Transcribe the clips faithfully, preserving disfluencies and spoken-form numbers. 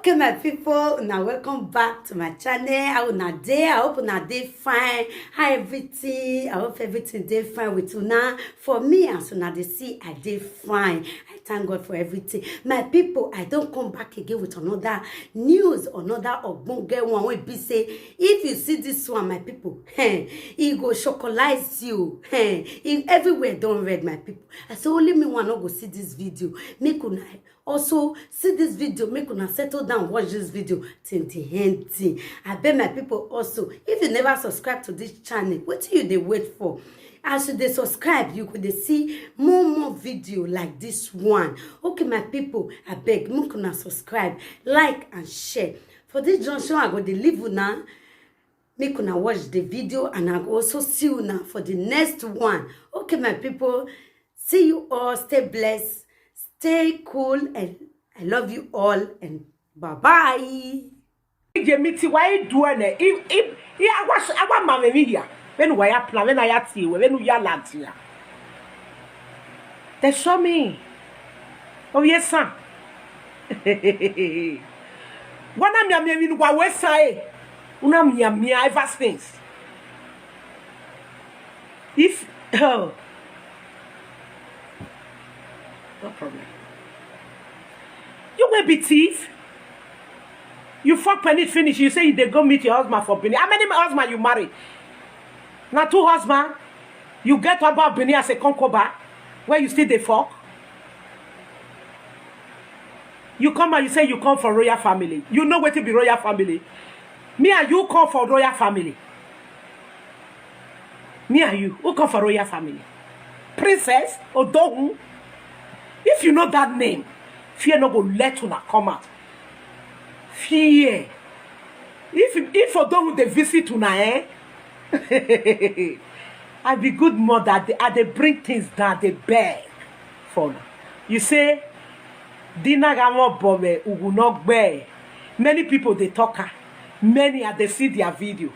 Okay, my people, now welcome back to my channel. How una dey? I hope una dey fine. How everything? I hope everything dey fine with una. For me, as una dey see, I dey fine. I thank God for everything. My people, I don come back again with another news, another ogbonge one wey be say, if you see this one, my people, hey, e go chocolize you. Hey, e, everywhere don red, my people. I say only me one no go see this video. Make una also see this video, make una settle down, watch this video till the end thing. I beg my people also, if you never subscribe to this channel, wetin you dey wait for? As you dey subscribe, you go dey see more more video like this one. Okay, my people, I beg, make una subscribe, like and share. For this junction, I go dey leave una. Make una watch the video and I go also see una for the next one. Okay, my people, see you all. Stay blessed, stay cool, and I love you all. And bye bye. Ije miti wa iduene i i i awa awa mame mi ya. When wa ya plan, when I ya ti we, when ya lantia. They show me. Oh yes, sir. Wana mia mia mi wa we sa e. Una mia mia ever since. If oh, no problem. You will be thief. You fuck Penny finish. You say you dey go meet your husband for Benin. How many husband you marry? Na two husband. You get about Benin as a concubine where you still dey fuck. You come and you say you come for royal family. You know wetin be royal family? Me and you come for royal family. Me and you, who come for royal family? Princess Odohun. If you know that name, fear no go let una come out. Fear. If if Odohun dey visit una, eh? I be good mother. I dey, I dey bring things down. I dey beg for una. You say, Dina Gamo Bome Ugunogbe. Many people dey talk her. Many I dey see their video.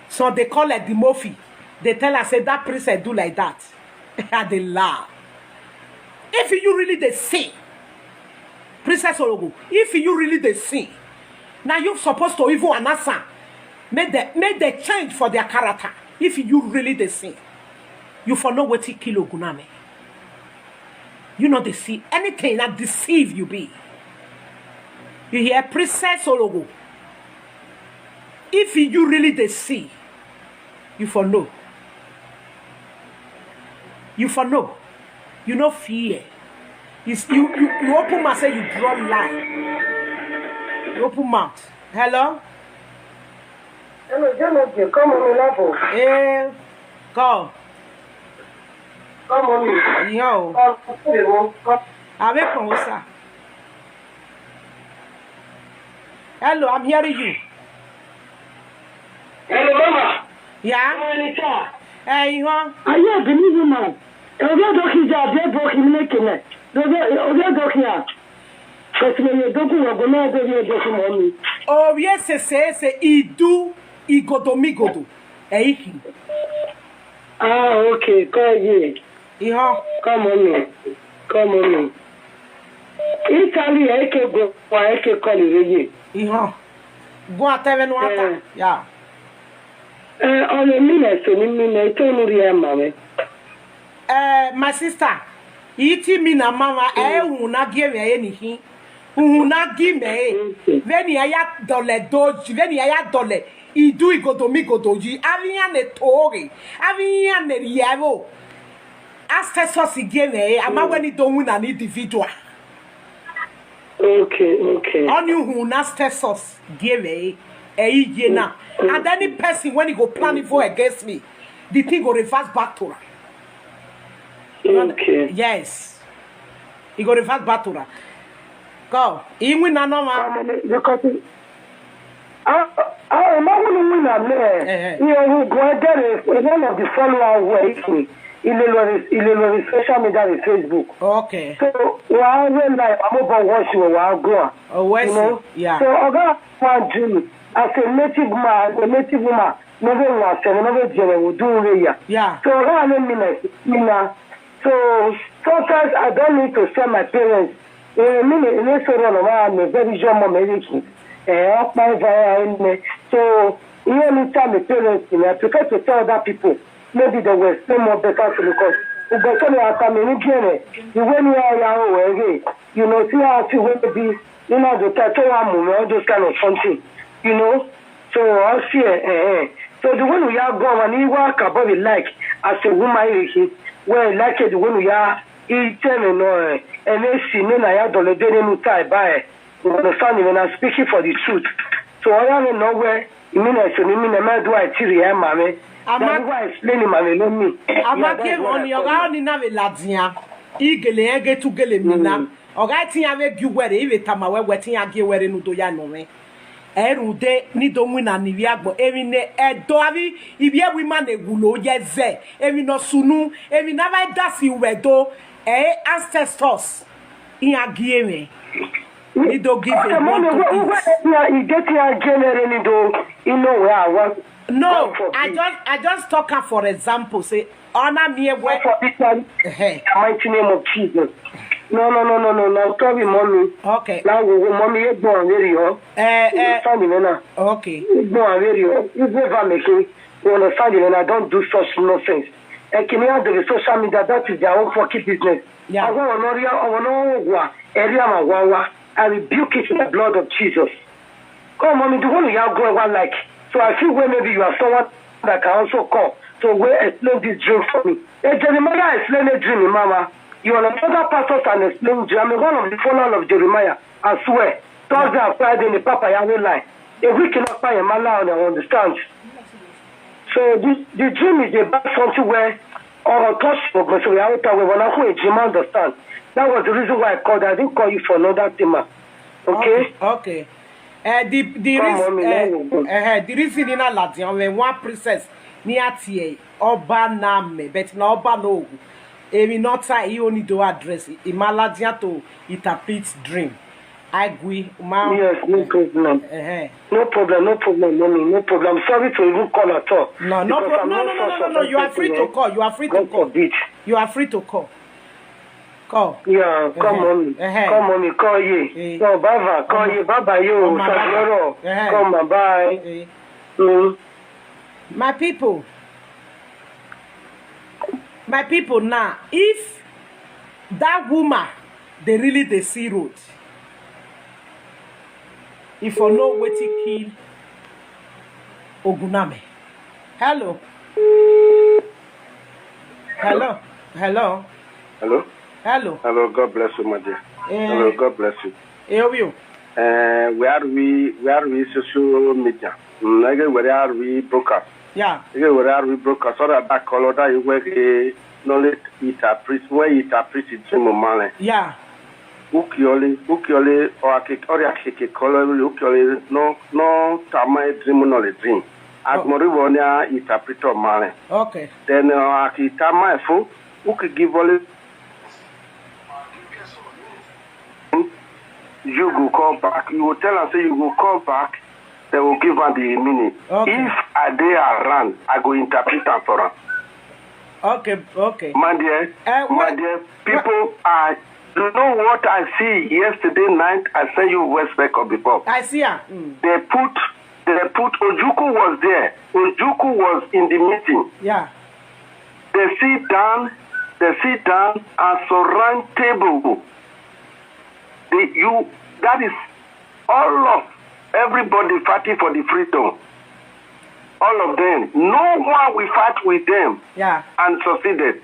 So they call her the Mofi. They tell her say that princess do like that. I dey laugh. If you really dey see, Princess Orogo, if you really dey see, now you supposed to even announce am. Make the make the change for their character. If you really dey see, you for know wetin kill Oguname. You know they see anything that deceive you be. You hear, Princess Orogo? If you really dey see, you for know. You for know. You no fear. You s- you you, you open mouth say you draw line. You open mouth. Hello? Hello, Jane Oge, come on, mi love. Eh, call. Come on, mi. Yo. Come, come, come. Abe kan wo sa. Hello, I'm hearing you. Hello, mama. Yeah. Mama, ni ta. Eh, you want? Are you a Benin woman? Oge doki ja, oge doki mine kene. Oge, oge doki ya. Kasi me doku wa gona oge doki, mommy. Oh, yes, yes, yes, idu, igodo, migodo. Eh, iki. Ah, okay, call you. Iho. Come on, mi. Come on, mi. Italy, eke go, wa eke call you. Iho. Go ateve no ata. Eh. Yeah. Eh, on a minute, so ni minute, to no ria mame. Eh, my sister, iti mi na mama, eh, una give me anything. Una give me. Veni aya dole doji, veni aya dole. Idu igodo migodo ji. Avian e tori. Avian e yero. Astesos give me. Ama when you don't win an individual. Okay, okay. Only who na Stesos give eh, eh, ye na. And any person when he go plan evil against me, the thing go reverse back to her. Okay. Yes. He go reverse back to her. Go. He win na no man. Because he, I, I, I wouldn't win a man. Eh, eh. You know, who go get a, one of the followers where he, he, he, he, he social media and Facebook. Okay. So, wa we na amo bo wo shi wa gwa. Oh, we You know? see. Yeah. So, Oga Julie, as a native man, a native woman, no be wa se, no be jere wo do re ya. Yeah. So, Oga, I mean, like, you know, so sometimes I don't need to send my parents Ee, mi na-esoro na ma na very young mom everything. Ee, ọkpa eva ya ene. So ihe only time the parents na prefer to tell other people. Maybe they will explain more better to because ụbọchị na aka m enu gịnị iwe na ya ya o wee gị you know see how see wey be you know the touch one moment all those kind of something you know so I see eh eh so the way we are go and iwe aka body like as a woman you see well like the way we are he tell me no eh and then she me na ya dole dey nínú tie by you understand me na speaking for the truth so I don't know where you mean I say me na me do I tiri ya mame Ama- that's why I explain him mame no me Amake oni ọga oni na ve ladia. Igele ege tu gele mina. Ọga ti ya ve gi were ive tama we we ti ya gi were nu do ya no me. Eru de ni do win na ni vi agbo. Emi ne edo avi ibi ewi ma na egwulo ye ze. Emi no sunu. Emi na va dasi uwe do. Eh ancestors. Iya gi eme. Ni do give a Aka mami one uwe to uwe eat. ya igeti ya genere ni do ino we awa. No, God forbid. I just I just talk am for example. Say, honor me God when. forbid that in Hey, the mighty name of Jesus. No no no no no no sorry mommy. Okay. Now we mommy you go and very ho. Eh, eh, Stand in na. okay. Igbo and radio, Igbo family, you understand it, and I don't do such nonsense. Ekini and the social media, that is their own fucking business. Yeah. I want Honoria, I want Ogwa, Area Mawawa. I rebuke it in the blood of Jesus. Come, mommy, the one you are going one like. So I feel where maybe you are someone that can also come. So we explain this dream for me. Hey, Jeremiah, explain a dream, mama. You are another pastor and explain dream. I'm one of the follower of Jeremiah. I swear. Thursday and Friday, the Papa Yahweh line. A week in Akpa Yamala, I understand. So the, the dream is about something where or touch for Gbese Yahweh Tawe when I go a dream, I understand. That was the reason why I called. I didn't call you for another thing, ma. Okay? Okay. Uh, the the Come reason on, me, uh, let me go. uh, the reason in Aladian when one princess near T A Oba Name, but no Oba no. Emi not tie he only do address Imaladian to interpret dream. I agree, ma. Yes, no problem. Uh-huh. No problem, no problem, mommy, no problem. I'm sorry to even call at all. No, no, Because pro- I'm no, not no, no, no, such no, no. You are person, free to eh? Call. You are free to God call. Forbid. You are free to call. Call. Yeah, come Uh-huh. on, Uh-huh. come on, call ye. Eh. No, Baba, call Come ye, on. Baba, yo, Come on, Baba. Savioro. Uh-huh. Come on, bye. Eh, Mm. My people, my people now, if that woman they really dey see road, if I know wetin kill Oguname. Hello. Hello. Hello. Hello? Hello. Hello, God bless you, my dear. Eh. Hello, God bless you. Eyo. Uh, where we where we social media. Mm, like where are we broadcast? Yeah. Like where are we broadcast? Sorry, that call that you work eh, no let it a priest where it a priest in Timo Male. Yeah. Ukiole, ukiole or a kick or a kick call ukiole no no tamai dream no le dream. Agmori wonya it a priest of Male. Okay. Then uh, akitama efo uki give all you go call back. You go tell am say you go call back. They will give am the meaning. Okay. If I dey around, I go interpret am for am. Okay. Okay. My dear, Eh, my what- dear, people are. You know what I see yesterday night? I sent you West Record before. I see her. Mm. They put they put Ojuku was there. Ojuku was in the meeting. Yeah. They sit down, they sit down and surround table. They, you that is all of everybody fighting for the freedom. All of them. No one will fight with them Yeah. and succeeded.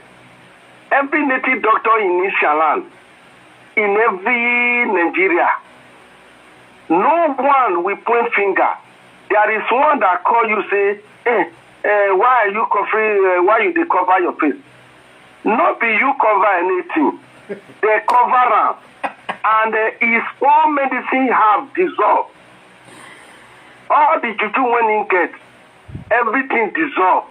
Every native doctor in Ishaland, in every Nigeria, no one will point finger. There is one that call you say, hey, uh, why are you covering, uh, why you dey cover your face? No be you cover anything. They cover am. And uh, his own medicine have dissolved. All the juju when he get, everything dissolve.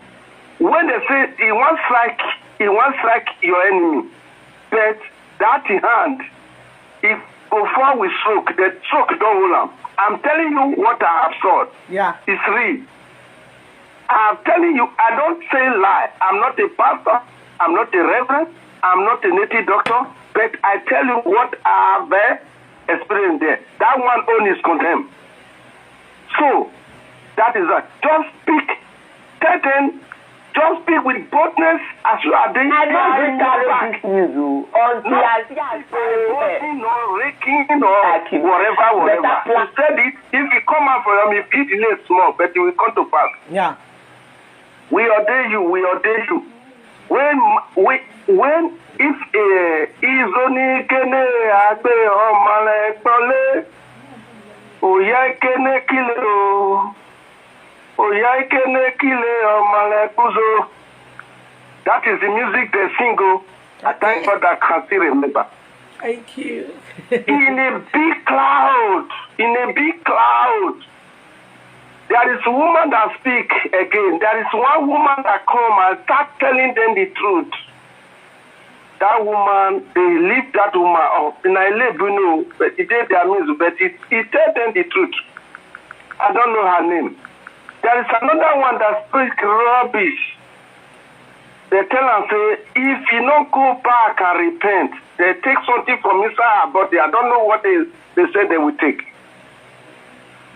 When they say he wan strike, he wan strike your enemy, but that him hand, he go fall with stroke. The stroke don hold am. I'm telling you what I have saw. Yeah. It's real. I'm telling you, I don't say lie. I'm not a pastor. I'm not a reverend. I'm not a native doctor. But I tell you what I've eh, experienced there. That one own is condemned. So that is that. Just speak. Tell them. Just speak with boldness as you are doing. I no Carry dey no carry back. This news o until No I see am speak by say boasting or raking or Aki, whatever, better whatever. plan. You said it. If you come out for them, you feel delay small, but it will come to pass. Yeah. We ordain you. We ordain you. When we when if eh, izoni kene agbe omale kpole oya kene kile o oya kene kile omale kuzo. That is the music they sing o. I thank God I can still remember. Thank you. In a big cloud, in a big cloud, there is a woman that speak again. There is one woman that come and start telling them the truth. That woman, they leave that woman up. In I live, you know, but it did their means, but it, it tell them the truth. I don't know her name. There is another one that speak rubbish. They tell am say if you no go back and repent, they take something from inside her body. I don't know what they, they say they will take.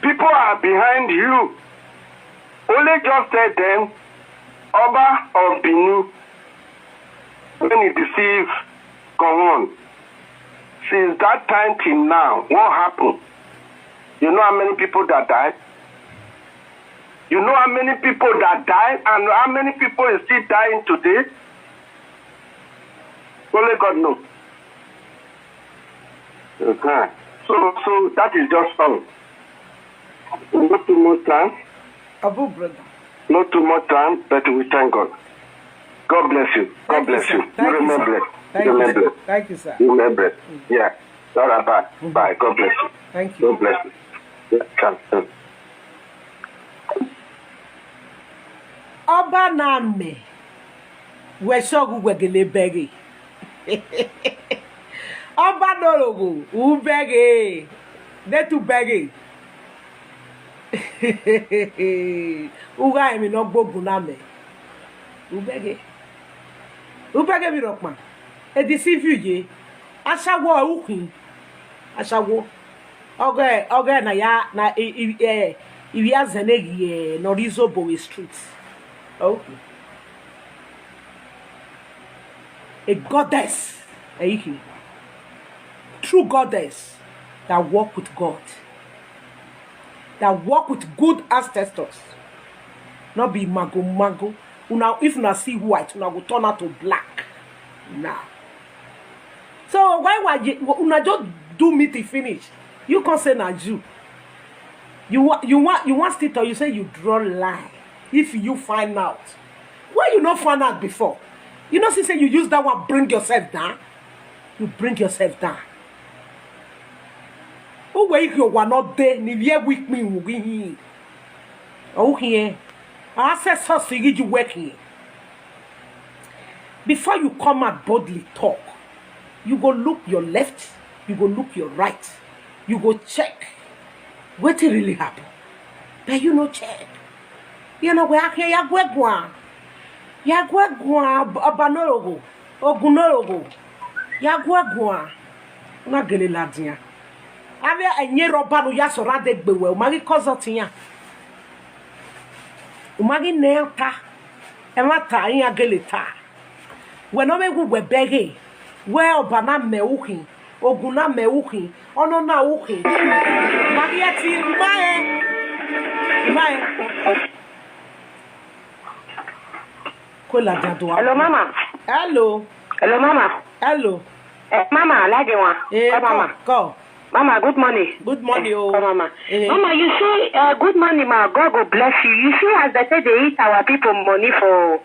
People are behind you. Only just tell them, Oba of Benin, when he deceive Gowon. Since that time till now, what happened? You know how many people that died? You know how many people that died and how many people is still dying today? Only God knows. Uh-huh. So, so that is just all. Not too much time. Abu brother. Not too much time, but we thank God. God bless you. God Thank you, bless sir. you. Thank you, Remember sir. it. Thank you, Remember sir. it. Thank you, sir. Remember it. Yeah. All right, bye. Bye. God bless you. Thank you. God bless you. Yeah, come. Ọba na-amị wee sọgụ gwegele begi. Ọba n'orogo ubege detu begi. Ụgha emi n'ọgbọgwụ na-amị. Ubege. Ubege bi rọkpa. Edisivi uye. Asawo ukwu. Asawo. Oge oge na ya na iwi azenegi nọrizo bowe street. Okay. A goddess. Eiki. True goddess that walk with God. That walk with good ancestors. Not be mago mago. Una if una see white, una go turn out to black. Now. So why why you una just do meeting finish? You can't say na you. You want you want you want still tell you say you draw line. If you find out, why you not find out before? You know, see say you use that one, bring yourself down. You bring yourself down. Who were you were not there? Ni we weak me who he. Oh here. I said so see you working. Before you come out boldly talk, you go look your left, you go look your right, you go check wetin really happen. But you no check. You know where I can ya gwegwa. Ya gwegwa abanorogo. Ogunorogo. Ya gwegwa. Una gele ladia. Ave enye roba no ya sora de gbewe. Umagi kozotinya. Umagi neota. Emata inya gele ta. We no megu we bege. We oba na me uhi. Ogun na me uhi. Ono na uhi. Umagi eti mae. Mae. Kwela jadua. Hello, Mama. Hello. Hello, Mama. Hello. Eh, Mama, Lajewa. Eh, Come, call, Mama. Call. Mama, good morning. Good morning, oh. Come, Mama. Eh. Mama, you see, uh, good morning, Ma. God go bless you. You see, as they say they eat our people money for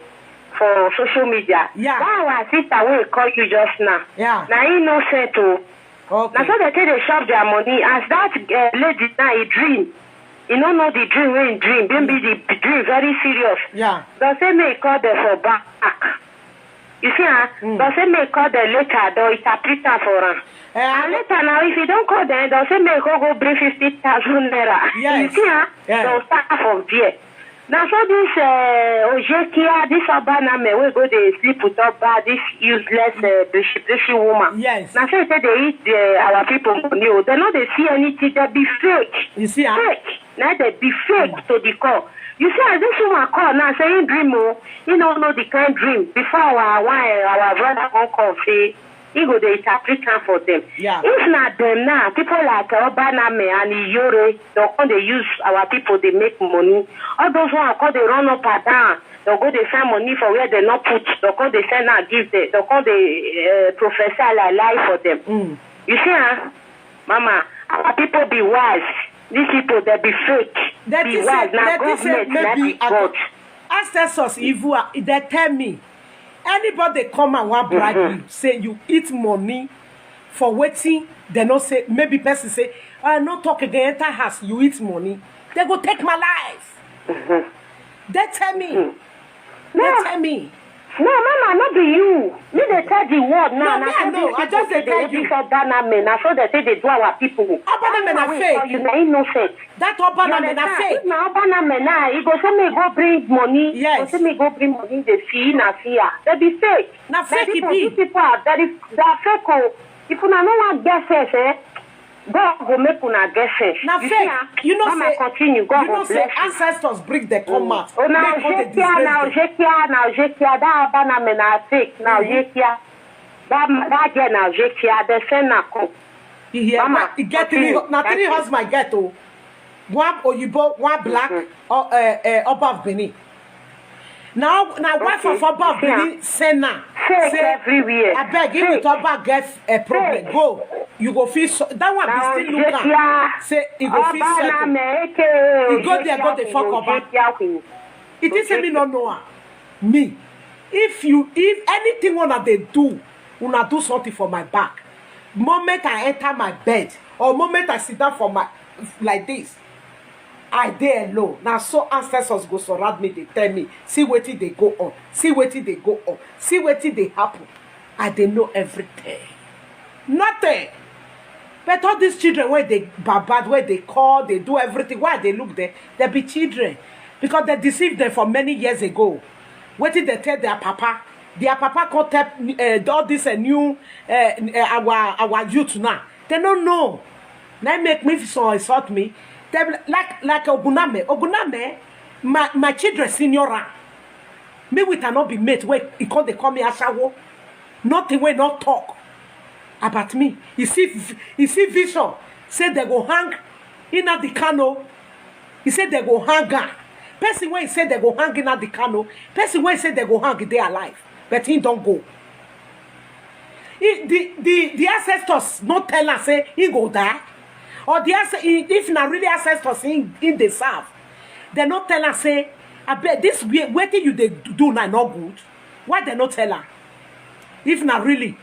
for social media. Yeah. That our sister will call you just now. Yeah. Now he no set to. Okay. Now so they say they shop their money. As that uh, lady now he dream. You no know the dream wey he dream. Maybe the dream very serious. Yeah. They say may he call them for back. You see, huh? Mm. They say may he call them later. They interpret am for am. Eh, And later now, if you don't call them, they say may he go go bring fifty thousand naira. Yes. You see, huh? Yeah. They'll start from there. Na so this uh, Ojekia, this Obaname wey go dey sleep with Oba, this useless uh, brishy brishy woman. Yes. Na so e take dey eat uh, our people money o. Dem no dey see anything. Dem be fake. You see, ah? Fake. Na dem be fake to the core. You see as this woman call now say him dream o. He no know the kind dream. Before our one eh, our brother come call say he go dey interpret am for them. Yeah. If na them now, people like Obaname and Iyore, dem come dey use our people dey make money. All those one come dey run up and down. Dem go dey find money for where dem no put. Dem come dey send am give them. Dem come dey uh, prophesy lie lie for them. Mm. You see, ah, mama, our people be wise. These people dem be fake. They Be think wise. say, Na they think say government na maybe be at- God. Ancestors evil. They tell me, anybody come and want bribe you, say you eat money for waiting. They no say, maybe person say, I no talk again, enter house, you eat money. They go take my life. They tell me. They tell me. No, mama, no be you. Me dey tell the world now. No, Na me I so know. these I people just dey take dey tell help you. This other na me. Na so they take dey do our people. Obaname na Wey fake. call you na innocent. That Obaname na fake. Na Obaname na. He go say me go bring money. Yes. Go say me go bring money. They see na see ya. They be fake. Na The fake e people, be. These people are very, they are fake o. If una no wan get sense, eh, God go make una get sense. Na You fake. See, ah, You know mama, say, continue. God you go know say bless you. Ancestors bring the come out. Oh, na Make God dey Ojekia, na disgrace them. Ojekia, na Ojekia. That Obaname na fake, na Ojekia. That that girl na Ojekia. They send na come. You hear? Mama, Why e get three? Continue. Na three Thank you. Husband get o. One oyibo, one black, or uh, uh, Oba of Benin. Now, now wife Okay. Of Oba of Yeah. Benin send na. Fake Say, everywhere. I beg you, with Fake. Oba get a problem. Fake. Go. You go feel so. That one Na be still look am. Ojekia. Say e go feel settle. Obaname, A K A You go there, go Ojekia dey fuck Queen, Oba. Ojekia Queen. It is say me no know am. Me. If you, if anything una dey do, una do something for my back. Moment I enter my bed, or moment I sit down for my, like this, I dey alone. Na so ancestors go surround me, dey tell me, see wetin dey go on, see wetin dey go on, see wetin dey happen. I dey know everything. Nothing. But all these children wey dey bad bad, wey dey call, dey do everything. Why I dey look them? They be children. Because they deceive them for many years ago. Wetin they tell their papa? Their papa come tell uh, all this uh, new uh, uh, our our youth now. They no know. Na make me so insult me. They be like like Oguname. Oguname, my, my children senior am. Me with I no be mate wey e come dey call me ashawo. Nothing wey no talk about me. You see, you see vision. Say they go hang Nnamdi Kanu. He say they go hang am. Person wey say they go hang Nnamdi Kanu. Person wey say they go hang dey alive, but he don go. He, the the the ancestors no tell am say he go die, or the ances- he- if na really ancestors he he dey serve, they no tell am say abeg this way wetin you dey do na no good. Why they no tell am? If na really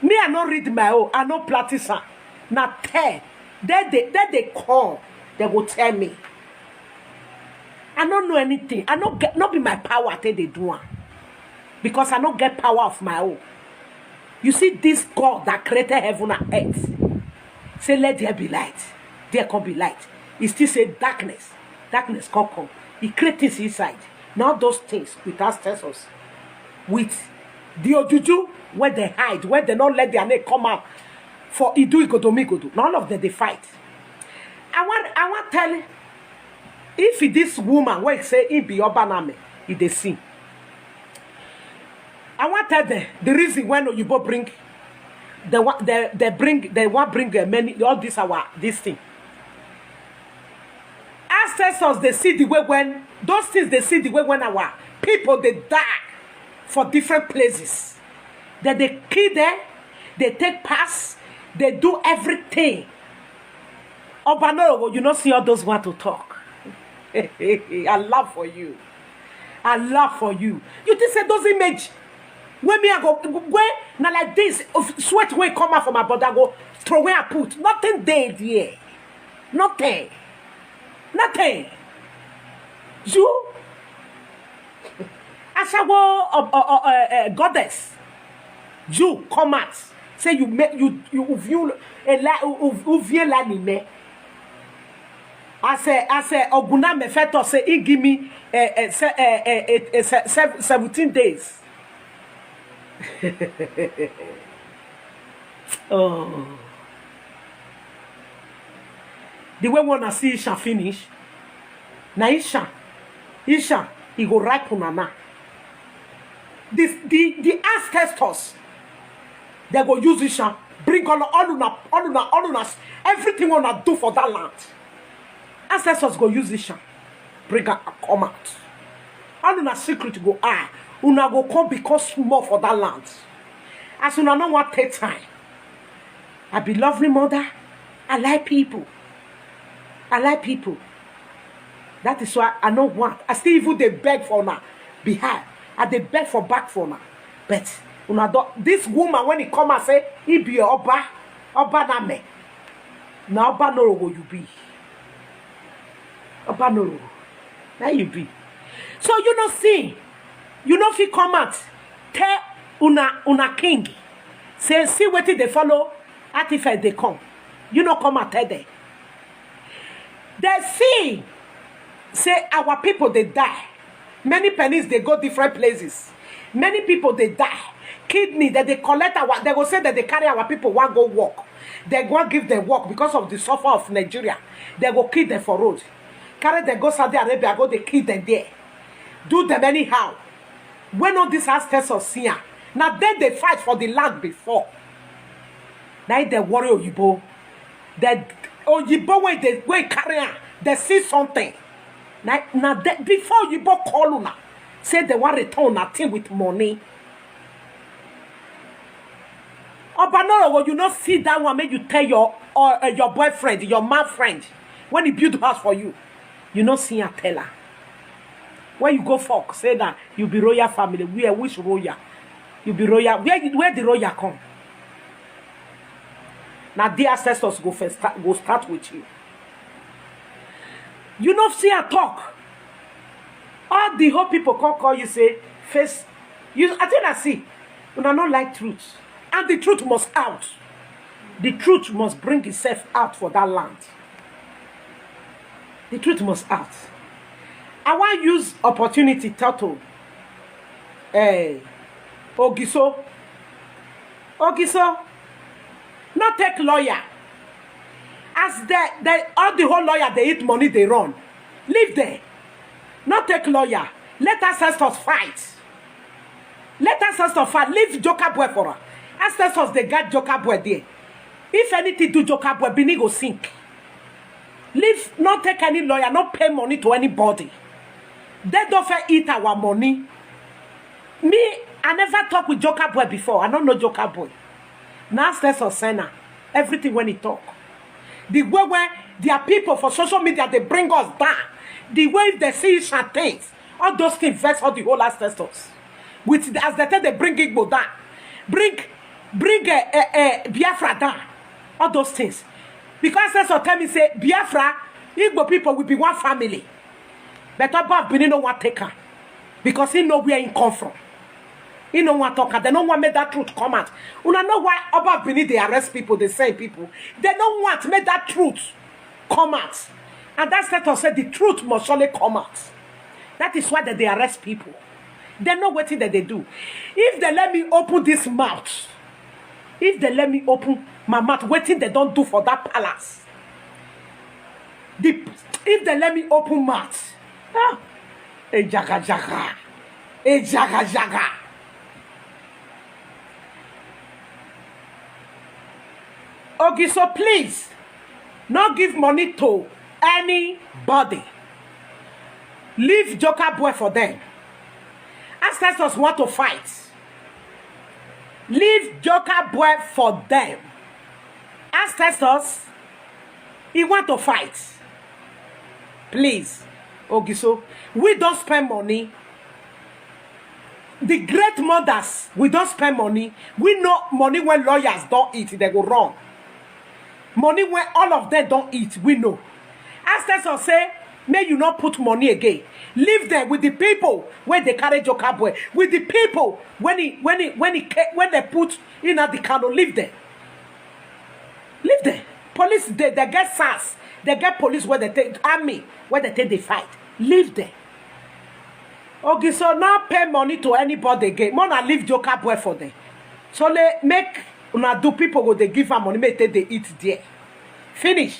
me, I no read my own, I no practice am. Na tell they dey they dey call, they go tell me. I no know anything. I no get no be my power take dey do am, because I no get power of my own. You see this God that created heaven and earth, say let there be light, there come be light. He still say darkness, darkness come come. He create things inside. Now those things with ancestors, with the ojuju where they hide, where they not let their name come out for idu igodo migodo. None of them they fight. I want I want tell if this woman wey say he be Obaname, he dey sing. I want tell them the reason when Oyibo bring the one they, they bring they want bring uh, many all this our this thing. Ancestors they see the way when those things they see the way when our people they die for different places. Then they kill them, they take pass, they do everything. Obanorogo, you not see all those want to talk. I laugh for you. I laugh for you. You think say those image when me I go when na like this of sweat wey come out from my body I go throw away and put nothing dey there, nothing, nothing. You ashawo uh, uh, uh, uh, uh, goddess, you come out say you make you you uvie la uvie la nime. As a as a Oguname first talk say he give me eh, eh, se- eh, eh, eh, eh, se- sev- seventeen days. Oh. The way wanna see Isha finish, na Isha, Isha, he go ripe una now. This the the ancestors, they go use Isha, bring all all una all una all una everything una do for that land. Ancestors go use Isha, bring am come out. All una secret go high, una go come become small for that land. As una no wan take time, I be lovely mother. I like people. I like people. That is why I no want. I still even dey beg for una behind. I dey beg for back for una. But una don this woman when he come and say he be Oba, Oba na me. Na Oba Norogo you be. Oba Norogo. Na you be. So you no see, you no fit come out tell una una king say see wetin dey follow artifact dey come. You no come out tell them. They see say our people dey die. Many pennies dey go different places. Many people dey die. Kidney dem dey collect our, dem go say dem dey carry our people wan go work. Dem go give dem work because of the suffer of Nigeria. Dem go kill dem for road, carry dem go Saudi Arabia go dey kill dem there, do dem anyhow. When all these ancestors see am, na dem dey fight for the land before. Na im dem worry oyibo. The oyibo wey dey wey carry am, dem see something. Na na dem before oyibo call una say dem wan return una thing with money. Oba Norogo, you no see that one make you tell your or uh, your boyfriend, your man friend, when he build house for you, you no see am tell her. When you go fuck, say that you be royal family. Where which royal? You be royal. Where you- where the royal come? Now the ancestors go first start, go start with you. You no see her talk. All the whole people come call you say face. You I think I see. Una no like truth, and the truth must out. The truth must bring itself out for that land. The truth must out. I wan use opportunity talk to eh, Ogiso. Ogiso, no take lawyer. As the, the all the whole lawyer dey eat money dey run, leave them. No take lawyer. Let ancestors fight. Let ancestors fight. Leave Joker boy for her. Ancestors dey guide Joker boy there. If anything do Joker boy, Benin go sink. Leave, no take any lawyer, no pay money to anybody. They don't fair eat our money. Me, I never talk with Joker boy before. I don't know Joker boy. Now ancestors send her everything when he talk. The way where their people for social media they bring us down. The way they see some things, all those things vex all the whole ancestors. With the, as they tell they bring Igbo down, bring bring uh, uh, uh, Biafra down, all those things. Because ancestors tell me say Biafra, Igbo people will be one family. But Oba of Benin no want take her because he know where he come from. He no want talk her. They no want make that truth come out. Una know why Oba of Benin they arrest people, they send people. They no want make that truth come out. And that set us say the truth must surely come out. That is why they, they arrest people. They know what that they do. If they let me open this mouth, if they let me open my mouth, waiting they don't do for that palace. The, if they let me open mouth, ah, a jaga jaga, a jaga jaga. Okay, so please, not give money to anybody. Leave Joker boy for them. Ancestors want to fight. Leave Joker boy for them. Ancestors, he want to fight. Please, Ogiso, we don't spend money. The great mothers, we don't spend money. We know money when lawyers don't eat, they go wrong. Money when all of them don't eat, we know. Ancestors say, may you not put money again. Leave them with the people where they carry Joker boy. With the people when he when he when he ca- when they put in at the candle, leave them. Leave them. Police they, they get S A R S. They get police where they take army, where they take the fight. Leave them. Okay, so now pay money to anybody again. Mona leave Joker boy for them. So they make una do people go they give her money, make they eat there. Finish.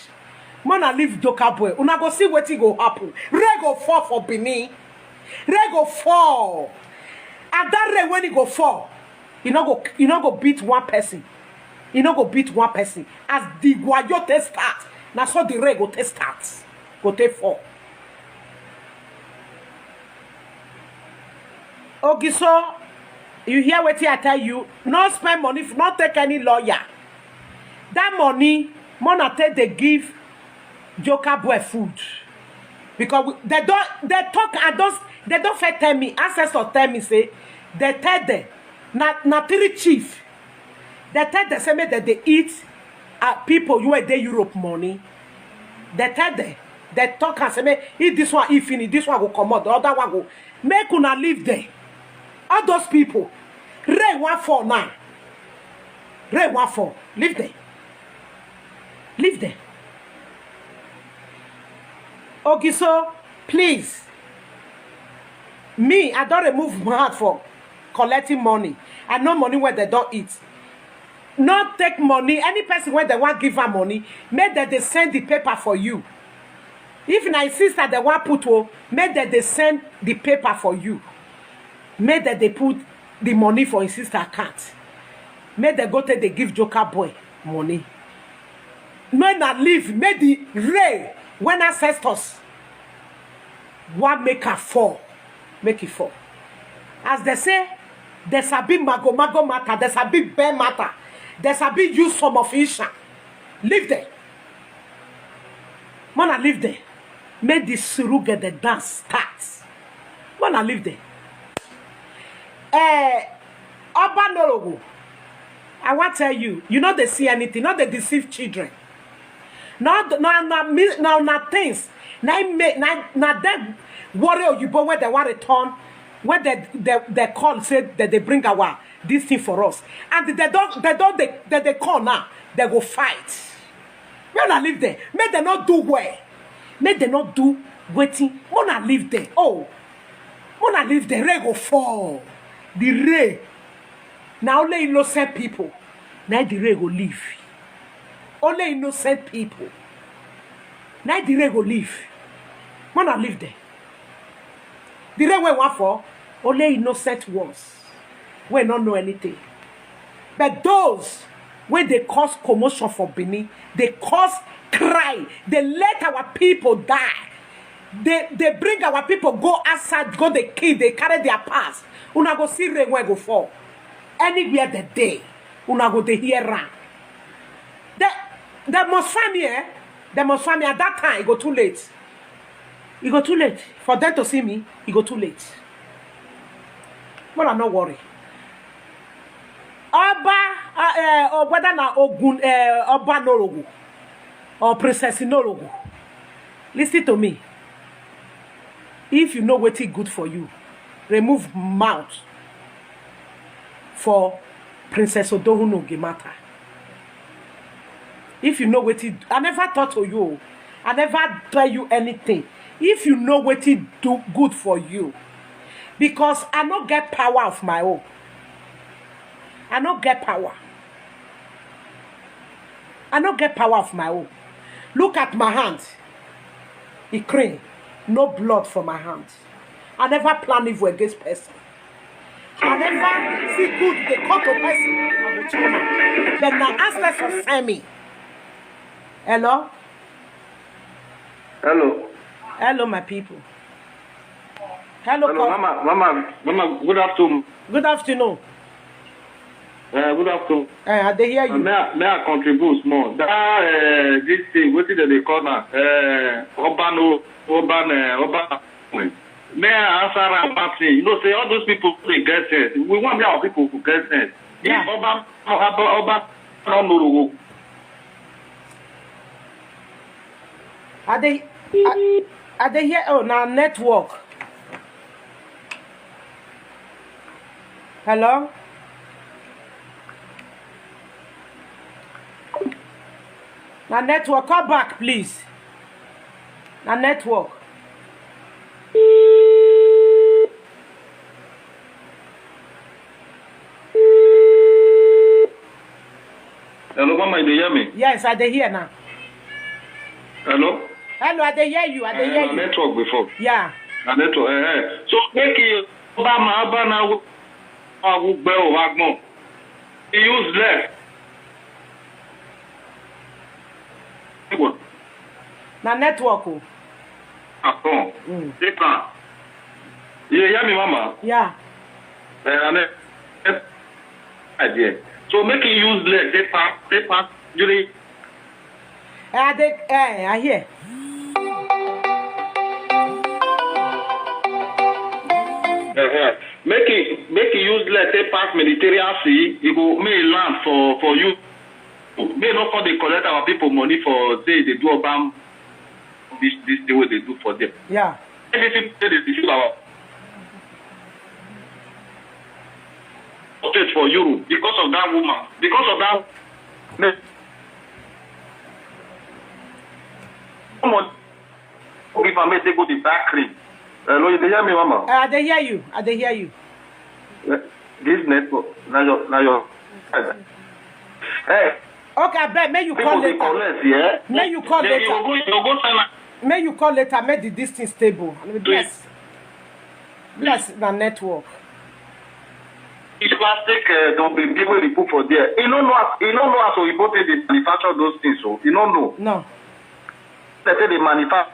Mona leave Joker boy. Una go see wetin go happen. Rain go fall for Benin. Rain go fall. And that rain when it go fall, you no go you no go beat one person. You no go beat one person. As the wayo take start, na so the rain go take start, go take fall. Ogiso, you hear wetin I tell you? No spend money, no take any lawyer. That money, Mona take they give Joker boy food. Because we, they don't they talk and those they don't fair tell me, ancestors tell me, say, they tell them, na na three chief. They tell them say make they dey eat uh, people you wey dey Europe money. They tell them, they talk and say make if this one if finish, this one go comot, the other one go make una leave them. All those people, rain wan fall now. Rain wan fall, leave them. Leave them. Ogiso, please. Me, I don't remove my heart for collecting money. I know money where they don't eat. Not take money. Any person where they want give her money, make that they send the paper for you. If my sister they want put oh, make that they send the paper for you. Make that they put the money for his sister account. Make they go take they give Joker boy money. Make na leave, make the rain when ancestors want make her fall, make it fall. As they say, there shall be mago mago matter, there shall be bear matter, there shall be use some of Isha. Leave them. Mona leave them. Make the suruga the dance start. Mona leave them. Eh, Oba Norogo, I want tell you, you know they see anything, not they deceive children. Now, now, now, now, now things. Now, make now, now them worry oyibo where they want return, where they they, they call say that they bring our this thing for us, and they don't they don't they, they, they call now they go fight. Make una leave them. Make them not do well. Make them not do waiting. Make una leave them. Oh, make una leave them. Rain go fall. The rain. Now only innocent people. Now the rain go leave. Only innocent people. Now the rain go leave. Make una leave them. The rain wey wan fall, only innocent ones wey no know anything. But those wey dey cause commotion for Benin, dey cause cry, dey let our people die, dey dey bring our people go outside, go dey kill, dey carry their parts. Una go see rain wey go fall. Anywhere they dey, una go dey hear am. They, they must find me, eh? They must find me at that time, e go too late. E go too late for them to see me. E go too late. But I no worry. Oba, uh, uh, or whether na Ogun, uh, Oba Norogo or Princess Norogo, listen to me. If you know wetin good for you, remove mouth for Princess Odohunoge matter. If you know wetin, I never talk to you. I never tell you anything. If you know wetin do good for you, because I no get power of my own. I no get power. I no get power of my own. Look at my hand. E clean. No blood for my hand. I never plan evil against person. I never see good dey come to person. I go turn am. But na ancestors send me. Hello? Hello. Hello, my people. Hello, Hello, Cos- Mama. Mama, Mama. Good afternoon. Good afternoon. Uh, good afternoon. Uh, I dey hear Uh, you. may, I, may I contribute small? That uh, this thing, what did they call now? Uh, urban, o- urban, uh, urban. May I answer that one thing? You know, say all those people they get sense. We want our people to get sense. Yeah. If urban, urban, urban, no, no, no, I dey, I, I dey hear. Oh, na network. Hello? Na network. Call back, please. Na network. Hello, mama, you dey hear me? Yes, I dey hear now. Hello? Hello, I dey hear you. I dey hear you. Network before. Yeah. Na network. Eh, eh. So make you Obama, Obama, Obama, Obama, Obama. He useless. Na network o. Akon. Mm. Take am. You dey hear me, mama? Yeah. Eh, I mean, yes, I dey. So make him use leg, take pass, take pass. You dey. Eh, I dey. Eh, I hear. Uh-huh. Make him, make him use leg, take pass Mediterranean Sea. He go make him land for for you. Make him no come dey collect our people money for say they do Obama. This this thing wey dey do for them. Yeah. Everything wey dey deceive our state for Europe because of that woman, because of that woman. Give am make they go the back cream. Hello, you dey hear me, mama? Uh, I dey hear you. I dey hear you. This network, na your, na your. Hey. Okay, abeg, make you call later. Make you call later. Make you call later. Make the this thing stable. Bless. Bless na network. It's plastic uh, don be people dey put for there. You no know as you no know as oyibo take dey manufacture those things o. You no know. No. They take dey manufacture.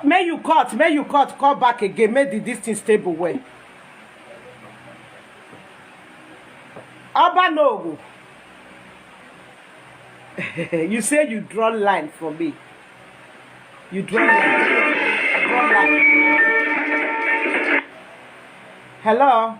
Make you cut, make you cut, call back again, make the this thing stable well. Oba no go. You say you draw line for me. You draw line. Draw line. Hello.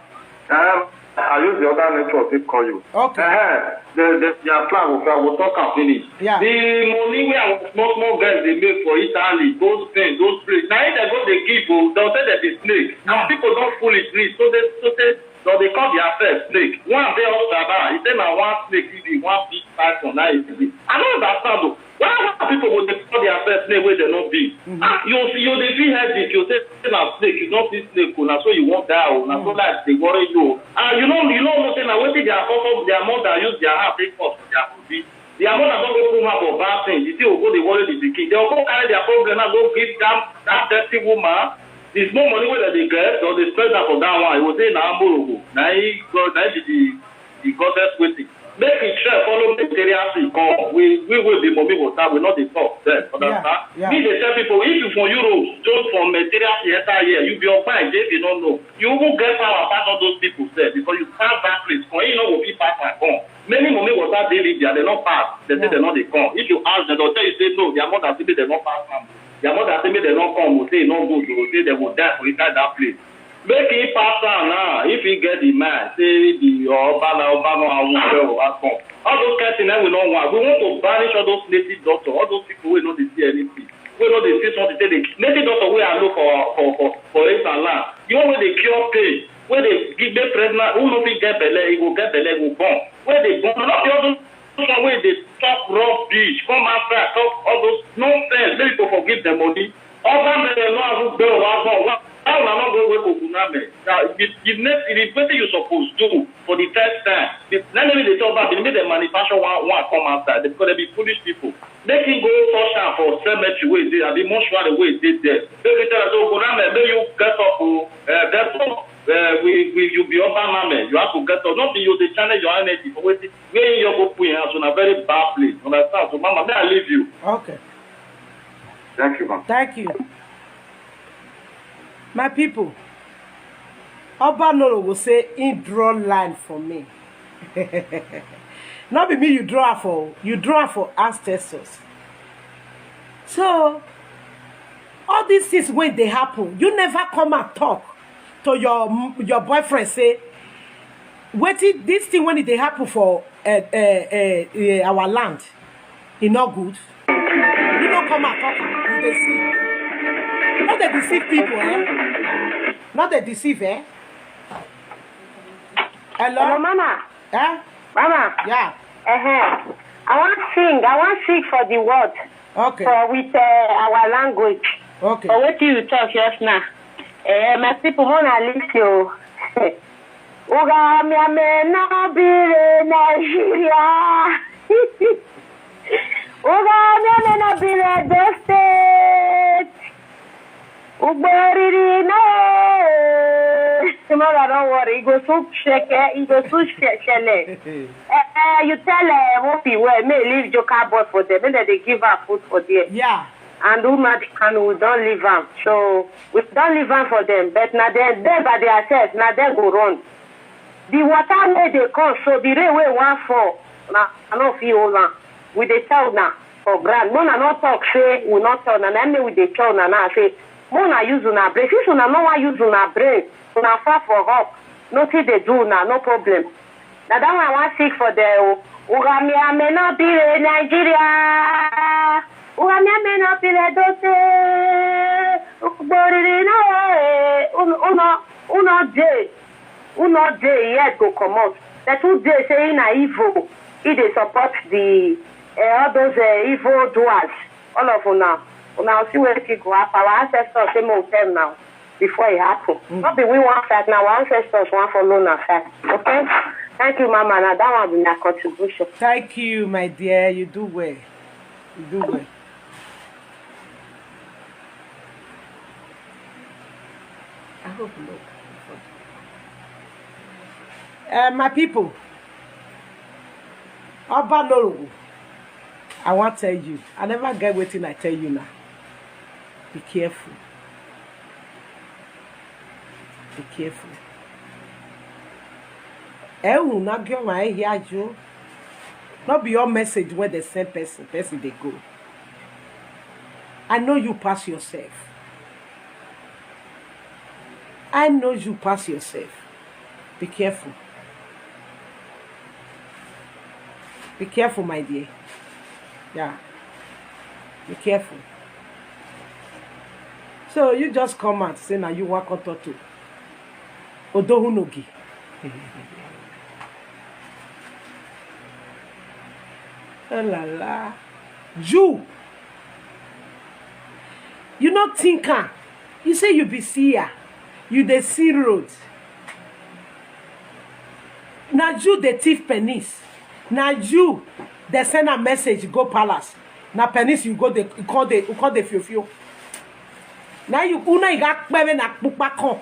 Um, I use the other network to call you. Okay. Uh-huh. The, the, their plan will, will talk and finish. Yeah. The money we have small small guys they make for Italy, those things, those places. Now if they go they give, oh, they'll say that they snake. Yeah. And people don't foolish me. So they so they so they call their first snake. One day all that he said now one snake he be one big python now he be. I don't understand though. Why why people go dey call their first name wey dem no be? Mm-hmm. Ah, you you dey feel headache, you say say na snake, you no see snake o, na so you wan die o, na so life dey worry you o. Ah, you no you no know say na wetin their papa their mother use their hand take cause for their body. Their mother don go put mouth for bad thing, the thing go go dey worry the pikin. Dem go go carry their problem now go give that that dirty woman. The small money wey dem dey get, dem dey spend am for that one. You go say na amorogo, na him God, na him be the the goddess wetin. Make we try follow Mediterranean Sea come. We we wey be mommy water, we no dey talk. Then understand? Yeah. Me dey tell people if you from Europe, just from Mediterranean Sea enter here, you be ogbonge if you no know. You even get power pass all those people sef because you pass that place. For you no go fit pass am come. Many mommy water dey Libya, dem no pass. Dem say dem no dey come. If you ask dem, dem tell you say no, their mother say make dem no pass am. Their mother say make dem no come, o say e no good, o say dem go die for inside that place. Make he pass am now. If he get the mind, say the Oba na Oba no Awo Oba come. All those kind thing na we no want. We want to banish all those native doctor, all those people wey no dey see anything, wey no dey see something. Say the native doctor wey I know for for for for Eastern land, the one wey dey cure pain, wey dey give make pregnant, who no fit get belle, e go get belle, e go born. Wey dey born, no be all those one wey dey talk rubbish, come outside talk all those nonsense, make people forgive dem money. Oba men no have gbẹ o wa gbọ wa. How una no go wake Oguname? Na the the next the wetin you suppose do for the first time. The na maybe dey talk back, make dem manufacture one one come outside because dem be foolish people. Make him go touch am for cemetery wey dey abi mortuary wey dey there. Make him tell am say Oguname, make you get up o, uh, get up. Uh, we we you be Oba Name, you have to get up. No be you dey channel your energy for wetin wey you go put in house. Una very bad place. Understand? So mama, may I leave you? Okay. Thank you, ma'am. Thank you. My people, Oba Noro go say he draw line for me. Not be me you draw for, you draw for ancestors. So all these things when they happen, you never come and talk to your your boyfriend say wetin this thing when it dey happen for uh, uh, uh, uh, our land e no good. You no come and talk am, you dey see. No dey deceive people, eh? No dey deceive, eh? Hello? Hello, Mama. Eh? Mama. Yeah. Uh-huh. I want sing. I want sing for the word. Okay. For with uh, our language. Okay. For wetin you talk just now. Eh, my people, wanna listen o. Uga mi ame na bire Nigeria. Uga mi ame na bire Edo State. Ugboriri na. Tomorrow, don't worry. E go soon sheke. E go soon shele. Eh, eh, you tell uh, Mofi well, may leave Joker boss for them. Make dem dey give her food for there. Yeah. And Nnamdi Kanu, we don leave am. So we don leave am for them. But na dem, dem by their self, na dem go run. The water wey dey come, so the rain wey wan fall, na I no fit hold am. We dey tell una for ground. Make una no talk say we no tell una. Na me we dey tell una now say make una use una brain. Since una no wan use una brain, una fall for up. Nothing dey do una, no problem. Na that one I wan seek for there o. Ugami ame no be a Nigeria. Ugami ame no be a Dote. Ugboriri no eh. Uno, uno, uno dey. Uno dey yet go comot. The two dey say na evil. He dey support the uh, all those uh, evil doers. All of una. Una see wetin go happen. Our ancestors say make we tell now before it happen. Mm. Not be we one side now, our ancestors one follow na side. Okay? Thank you, Mama. Now that one be my contribution. Thank you, my dear. You do well. You do well. I hope not. Uh, my people, Oba Norogo, I wan tell you, I never get wetin I tell you now. Be careful. Be careful. Ehun na gyo ma ehia jo. No be your message when they send person, person they go. I know you pass yourself. I know you pass yourself. Be careful. Be careful, my dear. Yeah. Be careful. So you just come out say now you want to talk to Odohunogi. Oh la la. You. You not thinker. You say you be seer. You dey see road. Na you dey thief penis. Na you dey send a message go palace. Na penis you go dey you call dey you call dey fio fio. Na you una iga kpere na pupa kan.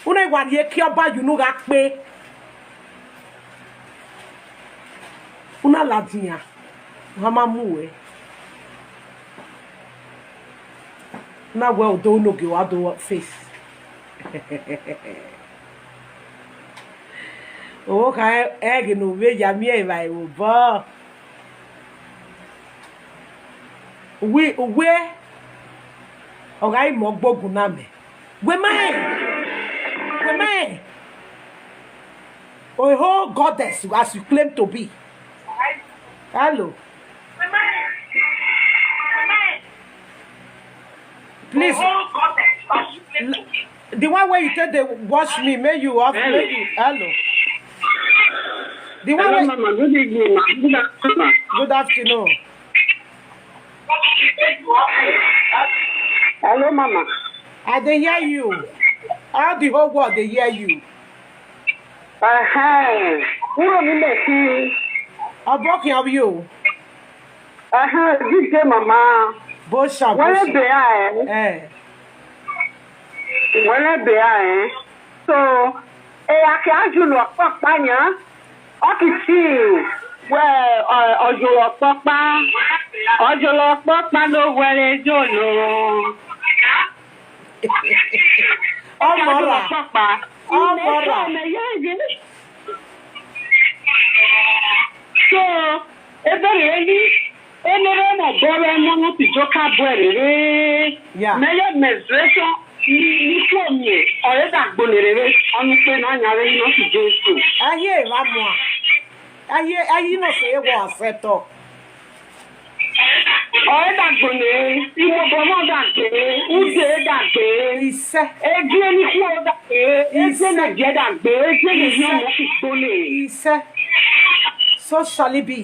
Una igwa ye ki oba you no ga pe. Una ladiyan. Hama mu we. Na we Odohunogi wa do face. Owo ka egi no we ya mi e ba e wo bo. We we oga imo gbogun na me. We mai. We mai. A whole goddess as you claim to be. Hello. Please, the one where you take the watch me, may you off, may you, hello. The one Hello, where, Mama. Good evening, ma. Good afternoon. Good afternoon. Hello, Mama. I dey hear you. All the whole world dey hear you. Uh-huh. Who are you making? Aboki of you. Uh-huh. Good day, Mama. Bosha, Where Bosha. they are? Eh. Where they are? So, eh, I can't do no papa. Okay, see. Well, uh, Ojoro Papa. Ojoro Papa no where they do no. Omora. Papa. Omora. So, ebere eli, enere mo bore mo no ti joka bore re. Yeah. Mele menstruation ni ni ko mi. Ore da gbonere re, onu pe na nya re no ti Jesu. Aye, Ramwa. Aye, aye, no say what I said talk. Ọ̀rẹ́ dàgbò ni, ìmọ̀ bọ̀mọ́ dàgbé, oúnjẹ dàgbé, Iṣẹ́. Ẹgbẹ́ ní kú ó dàgbé, ẹgbẹ́ Iṣẹ́. Nàìjíríà dàgbé, ẹgbẹ́ ní Iṣẹ́. Yóò mú kí gbóni. Iṣẹ́. So shall it be.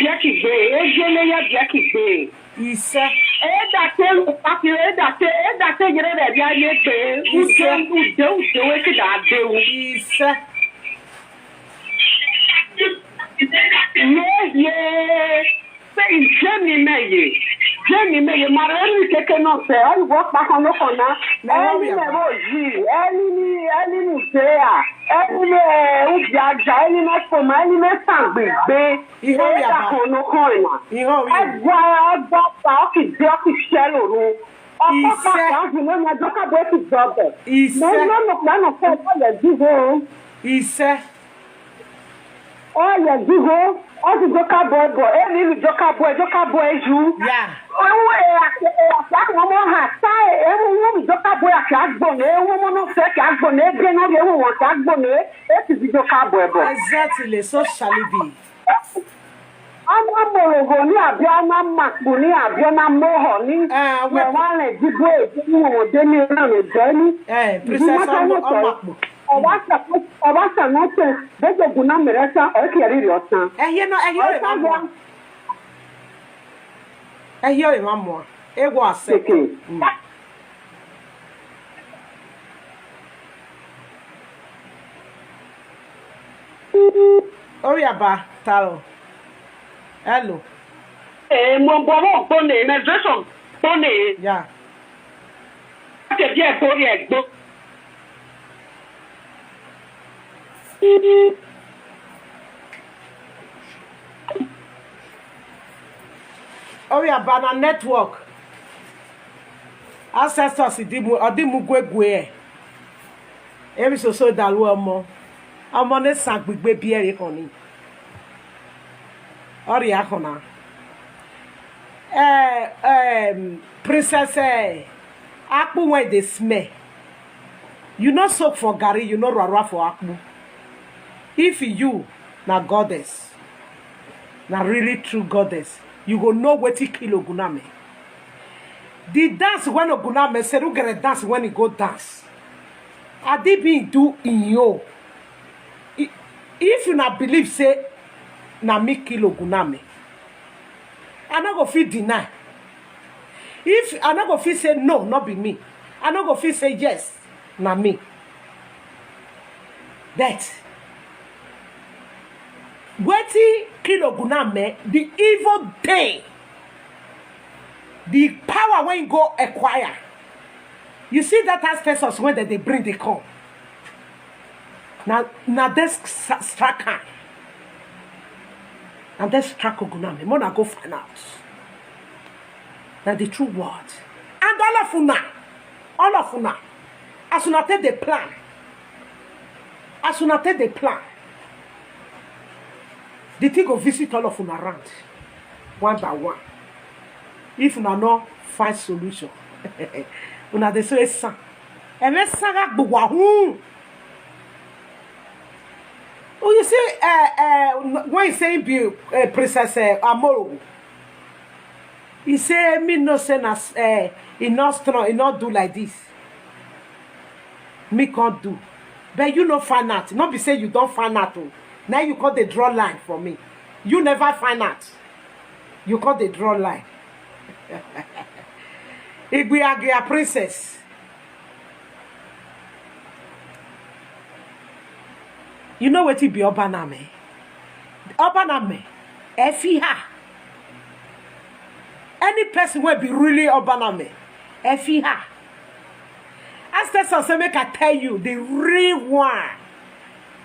Yẹ kì gbé, ẹgbẹ́ ní yẹ jẹ́ kì gbé. Iṣẹ́. Ẹ̀ẹ́dàtẹ́ ló pàkì, ẹ̀ẹ́dàtẹ́, ẹ̀ẹ́dàtẹ́ yẹrẹ rẹ̀ bí ayé gbé, oúnjẹ, Iṣẹ́. Oúnjẹ, oúnjẹ wé kí dàgbé o. Iṣẹ́. Yeye. Pe ijemi meye. Jemi meye. Mara eri keke no se. Ori wo pa kan no kan na. Eni me bo yi. Eni ni, eni ni se a. Eni me ujaja. Eni me koma. Eni me sangbegbe. Ihe ori aba. Kan no kan na. Ihe ori. Agwa, agwa pa. Oki de, oki shelo ru. Ọkọ pa. Ise. Kan ju mo na joka bo ti jobo. Ise. Mo no no pa no ko ko le jigo. Ise. Oye jigo, ozi joka boy boy, emi mi joka boy, joka boy ju. Yeah. Ewu e ake e ake àwọn ọmọ ha ta e ewu wọn mi joka boy ake agbon e ewu ọmọ no fe ake agbon e de no ewu wọn ake agbon e e ti di joka boy boy. Exactly, so shall it be. Ana morogo ni abi ana makpu ni abi ana moho ni. Ah, me wait. Wa le jigo e ni wọn de ni na me de ni. Eh, Princess Ọmọ Ọmọkpu. Ọbasa, ọbasa no te, bejo guna meresa, o ki ari ri otan. Ehie no, ehie o ma mo. Ehie o ma mo. Ewo ase. Keke. Mm. Ori aba, taro. Hello. Eh, mo bo mo gbone, na Jason gbone. Yeah. Ke bi e gbori e gbo. Ori aba na network. Ancestors dimu, odimu gwegwe. Emi so so dalu ọmọ. Ọmọ ne san gbigbe bi ere kan ni. Ori akona. Eh, um, Princess, eh, Akpu, when they smell. You no soak for garri, you no rara for Akpu. If you na goddess, na really true goddess, you go know wetin kill Oguname. The dance when Oguname, Serugere dance when he go dance. Adi bin do in yo. I- If you na believe say na me kill Oguname, I no go fit deny. If I no go fit say no, no be me. I no go fit say yes, na me. That wetin kill Oguname, the evil day, the power when go acquire. You see that ancestors when they, they bring, they come. Now, now this strike am. And this strike Oguname. Mona go find out. Now the true word. And all of una, all of una, as una take the plan, as una take the plan, the thing go visit all of una around, one by one. If una no find solution, una dey say san. Eme san ga gbogbo ahun. Oh, you see, uh, uh, when he say he be uh, Princess uh, Amoro, he say me no say na uh, he not strong, he not do like this. Me can't do. But you no find out. Not be say you don't find out. Oh. Now you can't dey draw line for me. You never find out. You can't dey draw line. Igbiagia princess. You know wetin be Obaname? Obaname, Efiha. Any person wey be really Obaname, Efiha. Ask person say make I tell you the real one.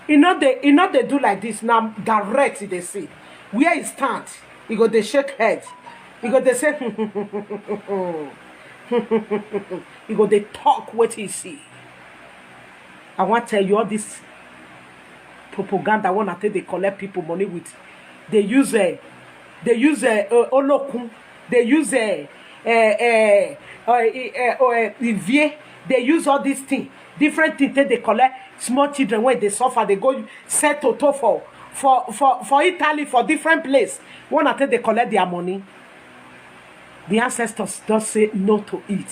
E no dey, e no dey do like this. Na direct e dey see. Where e stand, e go dey shake head. E go dey say, e go dey talk wetin e see. I wan tell you all this propaganda wey una take dey collect people money with. Dey use uh, dey use uh, uh, olokun, dey use uh, uh, uh, uh, uh, uh, ivie, dey use all this thing, different thing take dey collect small children wey dey suffer, dey go sell toto for for for for Italy, for different place, when I take they collect their money, the ancestors just say no to it.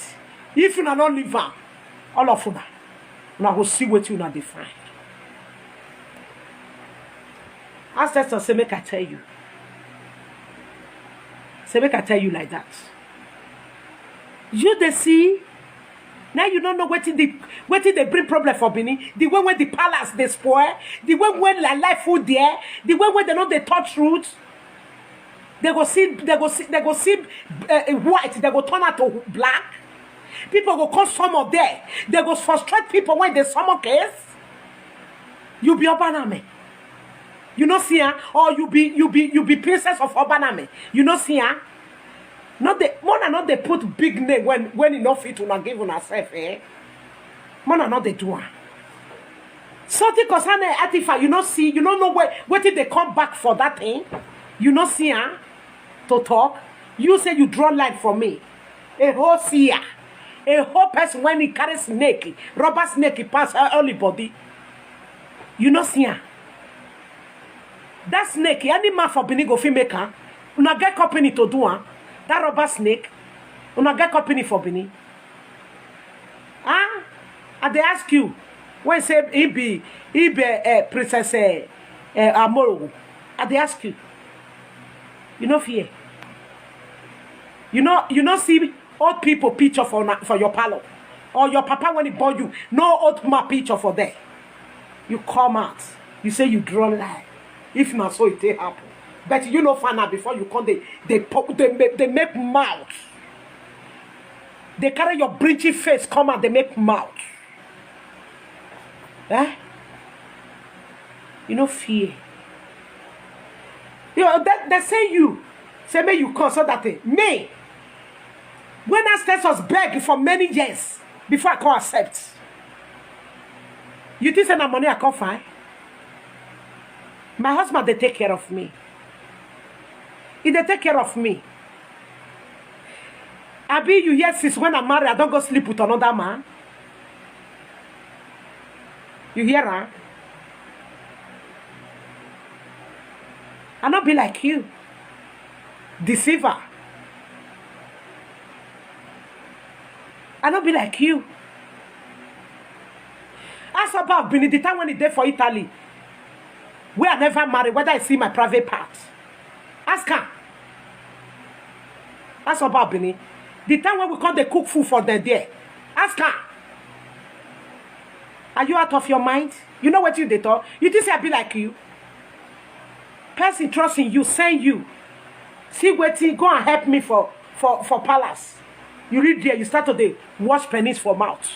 If una no leave am, all of una, una go see wetin una dey find. Ancestors say make I tell you, say make I tell you like that. You dey see, now you don't know wetin the wetin dey bring problem for Benin. The way when the palace dey spoil, the way when la life food there, the way when they no dey touch root, they go see they go see they go see uh, white, they go turn out to black. People go come some of there, they go frustrate people when they summon case. You be Obaname, you no see am, or you be you be you be princess of Obaname, you no see am. No dey, mona no dey put big name when when e no fit una give una self, eh? Mona no dey do am. Something concern Atifa, you no see, you no know where wetin dey come back for that thing. You no see am to talk. You say you draw line for me. A whole seer, a whole person when he carry snake, rubber snake, he pass all the body. You no see am. That snake, any man for Benin go fit make am. Una get company to do am. That rubber snake, una get company for Benin. Huh? I dey ask you. When say he be he be uh, princess uh, uh, Amoro, I dey ask you. You no fear. You know you no see old people picture for una, for your parlor, or your papa when he born you. No old man picture for there. You come out. You say you draw line. If na so it take happen. But you no find out before you come. They they po- they make, they make mouth. They carry your brinchy face come out. They make mouth. Eh? You no fear. You know, they, they say you say may you come so that eh, me when ancestors beg for many years before I come accept. You think say na money I come find? My husband they take care of me. He they take care of me. Abi you hear since when I marry, I don't go sleep with another man. You hear her? I not be like you. Deceiver. I not be like you. As about Benin, the time when he did for Italy, where I never marry, whether I see my private part. Ask her. Ask about Benin. The time when we come, they cook food for them there. Ask her. Are you out of your mind? You know what you they talk? You think say I be like you? Person trust in you, send you. See wetin, go and help me for for for palace. You read there, you start to dey wash pennies for mouth.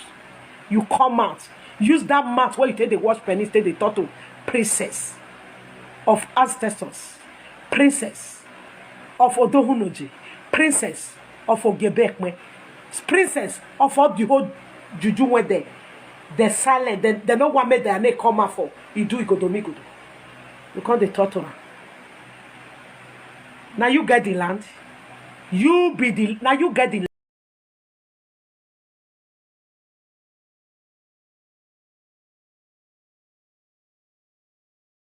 You come out, use that mouth where you take dey wash pennies, take dey talk to princess of ancestors, princess of Odohunoji, princess of Ogebekme, princess of all the whole juju wey dey dey silent. Dem dem no wan make their name come out for Idu Igodomigodo. You come dey talk to am. Na you get the land. You be the na you get the